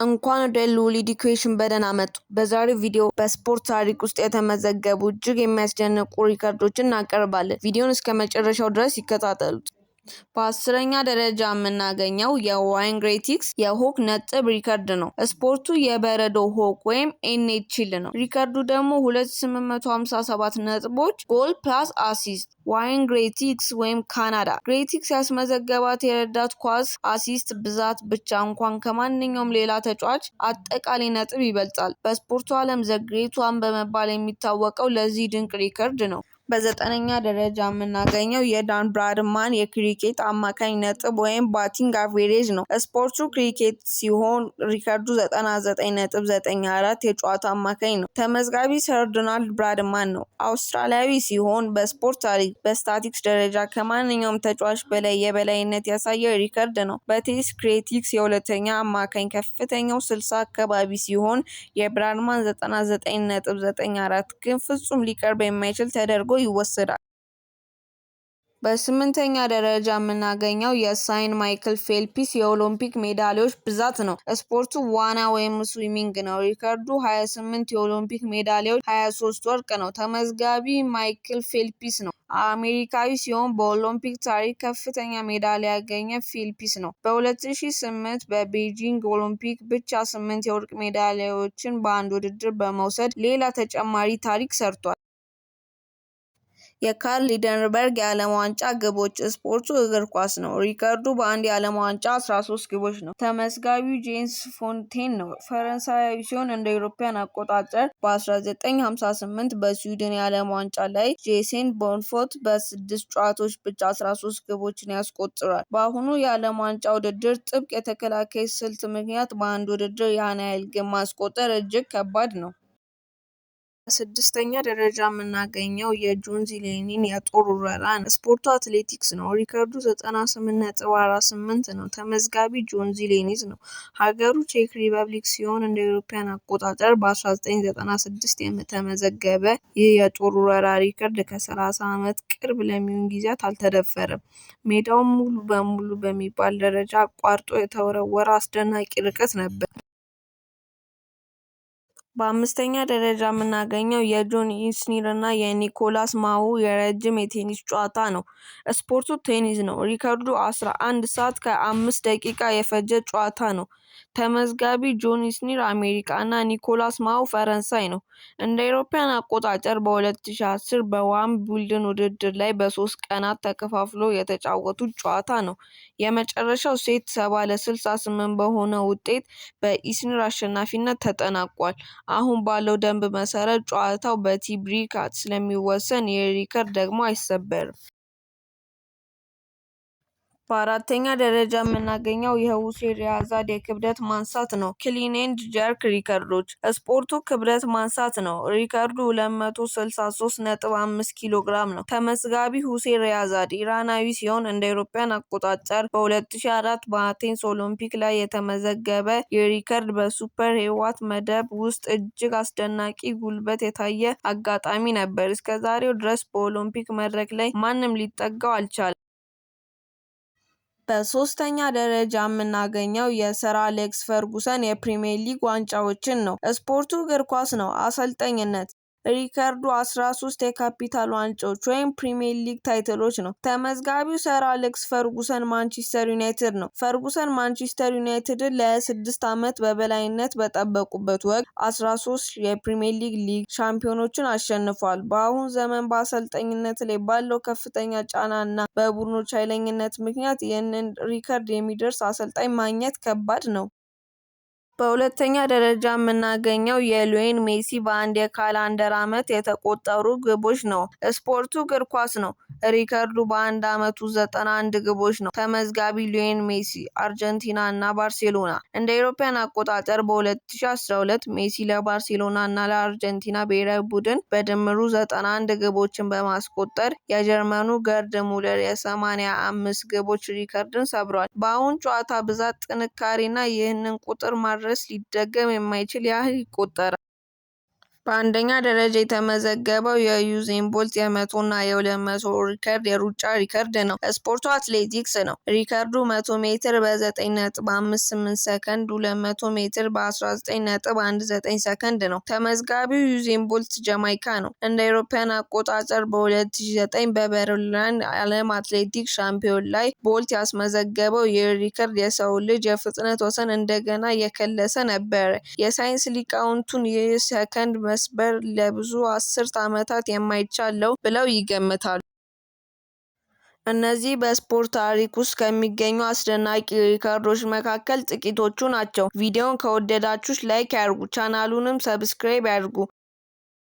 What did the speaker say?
እንኳን ወደ ልዑል Education በደህና መጡ! በዛሬው ቪዲዮ በስፖርት ታሪክ ውስጥ የተመዘገቡ እጅግ የሚያስደንቁ ሪከርዶችን እናቀርባለን። ቪዲዮውን እስከ መጨረሻው ድረስ ይከታተሉት። በ10ኛ ደረጃ የምናገኘው የዋይን ግሬትስኪ የሆኪ ነጥብ ሪከርድ ነው። ስፖርቱ የበረዶ ሆኪ ወይም NHL ነው። ሪከርዱ ደግሞ 2857 ነጥቦች፣ goal plus assist። ዋይን ግሬትስኪ ወይም ካናዳ። ግሬትስኪ ያስመዘገባት የረዳት ኳስ assist ብዛት ብቻ እንኳን ከማንኛውም ሌላ ተጫዋች አጠቃላይ ነጥብ ይበልጣል። በስፖርቱ ዓለም "The Great One" በመባል የሚታወቀው ለዚህ ድንቅ ሪከርድ ነው። በዘጠነኛ ደረጃ የምናገኘው የዶን ብራድማን የክሪኬት አማካኝ ነጥብ ወይም batting average ነው። ስፖርቱ ክሪኬት ሲሆን ሪከርዱ 99.94 የጨዋታ አማካኝ ነው። ተመዝጋቢ ሰር ዶናልድ ብራድማን ነው። አውስትራሊያዊ ሲሆን በስፖርት ታሪክ በስታቲስቲክስ ደረጃ ከማንኛውም ተጫዋች በላይ የበላይነት ያሳየ ሪከርድ ነው። በቴስት ክሪኬት የሁለተኛ አማካኝ ከፍተኛው 60 አካባቢ ሲሆን የብራድማን 99.94 ግን ፍጹም ሊቀርብ የማይችል ተደርጎ ይወሰዳል። በስምንተኛ ደረጃ የምናገኘው የሳይን ማይክል ፌልፕስ የኦሎምፒክ ሜዳሊያዎች ብዛት ነው። ስፖርቱ ዋና ወይም swimming ነው። ሪከርዱ 28 የኦሎምፒክ ሜዳሊያዎች፣ 23 ወርቅ ነው። ተመዝጋቢ ማይክል ፌልፕስ ነው። አሜሪካዊ ሲሆን በኦሎምፒክ ታሪክ ከፍተኛ ሜዳሊያ ያገኘ ፌልፕስ ነው። በ2008 በቤጂንግ ኦሎምፒክ ብቻ ስምንት የወርቅ ሜዳሊያዎችን በአንድ ውድድር በመውሰድ ሌላ ተጨማሪ ታሪክ ሰርቷል። የካርል ሊንድበርግ የዓለም ዋንጫ ግቦች። ስፖርቱ እግር ኳስ ነው። ሪከርዱ በአንድ የዓለም ዋንጫ 13 ግቦች ነው። ተመዝጋቢው ጄንስ ፎንቴን ነው። ፈረንሳያዊ ሲሆን እንደ አውሮፓውያን አቆጣጠር በ1958 በስዊድን የዓለም ዋንጫ ላይ ጄሴን ቦንፎት በስድስት ጨዋታዎች ብቻ 13 ግቦችን ያስቆጥራል። በአሁኑ የዓለም ዋንጫ ውድድር ጥብቅ የተከላካይ ስልት ምክንያት በአንድ ውድድር ያን ያህል ግብ ማስቆጠር እጅግ ከባድ ነው። በስድስተኛ ደረጃ የምናገኘው የጆን ዚሌኒን የጦር ውርወራ ነው። ስፖርቱ አትሌቲክስ ነው። ሪከርዱ 98.48 ነው። ተመዝጋቢ ጆን ዚሌኒዝ ነው። ሀገሩ ቼክ ሪፐብሊክ ሲሆን እንደ አውሮፓውያን አቆጣጠር በ1996 የተመዘገበ ይህ የጦር ውርወራ ሪከርድ ከ30 ዓመት ቅርብ ለሚሆን ጊዜያት አልተደፈረም። ሜዳውን ሙሉ በሙሉ በሚባል ደረጃ አቋርጦ የተወረወረ አስደናቂ ርቀት ነበር። በአምስተኛ ደረጃ የምናገኘው የጆን ኢስነር እና የኒኮላስ ማሁ የረጅም የቴኒስ ጨዋታ ነው። ስፖርቱ ቴኒስ ነው። ሪከርዱ 11 ሰዓት ከ5 ደቂቃ የፈጀ ጨዋታ ነው። ተመዝጋቢ ጆን ኢስነር አሜሪካ እና ኒኮላስ ማሁ ፈረንሳይ ነው። እንደ አውሮፓውያን አቆጣጠር በ2010 በዊምብልደን ውድድር ላይ በሶስት ቀናት ተከፋፍሎ የተጫወቱት ጨዋታ ነው። የመጨረሻው set 70-68 በሆነ ውጤት በኢስነር አሸናፊነት ተጠናቋል። አሁን ባለው ደንብ መሰረት ጨዋታው በ tie break ስለሚወሰን ይህ ሪከርድ ደግሞ አይሰበርም። በአራተኛ ደረጃ የምናገኘው የሁሴን ሪያዛድ የክብደት ማንሳት ነው። Clean and jerk ሪከርዶች። ስፖርቱ ክብደት ማንሳት ነው። ሪከርዱ 263.5 ኪሎ ግራም ነው። ተመዝጋቢ ሁሴን ሪያዛድ ኢራናዊ ሲሆን እንደ አውሮፓውያን አቆጣጠር በ2004 በአቴንስ ኦሎምፒክ ላይ የተመዘገበ ይህ ሪከርድ በ super heavyweight ምድብ ውስጥ እጅግ አስደናቂ ጉልበት የታየ አጋጣሚ ነበር። እስከ ዛሬው ድረስ በኦሎምፒክ መድረክ ላይ ማንም ሊጠጋው አልቻለም። በሶስተኛ ደረጃ የምናገኘው የሰር አሌክስ ፈርጉሰን የፕሪሚየር ሊግ ዋንጫዎችን ነው። ስፖርቱ እግር ኳስ ነው። አሰልጣኝነት። ሪከርዱ 13 የካፒታል ዋንጫዎች ወይም ፕሪሚየር ሊግ title ኦች ነው። ተመዝጋቢው ሰር አሌክስ ፈርጉሰን ማንቸስተር ዩናይትድ ነው። ፈርጉሰን ማንቸስተር ዩናይትድን ለ26 ዓመት በበላይነት በጠበቁበት ወቅት 13 የፕሪሚየር ሊግ ሊግ ሻምፒዮኖችን አሸንፏል። በአሁን ዘመን በአሰልጣኝነት ላይ ባለው ከፍተኛ ጫና እና በቡድኖች ኃይለኝነት ምክንያት ይህንን ሪከርድ የሚደርስ አሰልጣኝ ማግኘት ከባድ ነው። በሁለተኛ ደረጃ የምናገኘው የሊዮኔል ሜሲ በአንድ የካላንደር ዓመት የተቆጠሩ ግቦች ነው። ስፖርቱ እግር ኳስ ነው። ሪከርዱ በአንድ ዓመት ውስጥ 91 ግቦች ነው። ተመዝጋቢ ሊዮኔል ሜሲ፣ አርጀንቲና እና ባርሴሎና። እንደ አውሮፓውያን አቆጣጠር በ2012 ሜሲ ለባርሴሎና እና ለአርጀንቲና ብሔራዊ ቡድን በድምሩ 91 ግቦችን በማስቆጠር የጀርመኑ ገርድ ሙለር የ85 ግቦች ሪከርድን ሰብሯል። በአሁን ጨዋታ ብዛት፣ ጥንካሬ እና ይህንን ቁጥር ማድረስ ሊደገም የማይችል ያህል ይቆጠራል። በአንደኛ ደረጃ የተመዘገበው የዩሴን ቦልት የ100 እና የ200 ሪከርድ የሩጫ ሪከርድ ነው። ስፖርቱ አትሌቲክስ ነው። ሪከርዱ 100 ሜትር በ9.58 ሰከንድ፣ 200 ሜትር በ19.19 ሰከንድ ነው። ተመዝጋቢው ዩሴን ቦልት ጃማይካ ነው። እንደ አውሮፓውያን አቆጣጠር በ2009 በበርሊን ዓለም አትሌቲክስ ሻምፒዮና ላይ ቦልት ያስመዘገበው ይህ ሪከርድ የሰውን ልጅ የፍጥነት ወሰን እንደገና የከለሰ ነበር። የሳይንስ ሊቃውንቱ ይህ ሰከንድ መስበር ለብዙ አስርት ዓመታት የማይቻል ነው ብለው ይገምታሉ። እነዚህ በስፖርት ታሪክ ውስጥ ከሚገኙ አስደናቂ ሪከርዶች መካከል ጥቂቶቹ ናቸው። ቪዲዮውን ከወደዳችሁት like ያድርጉ፣ ቻናሉንም subscribe ያድርጉ።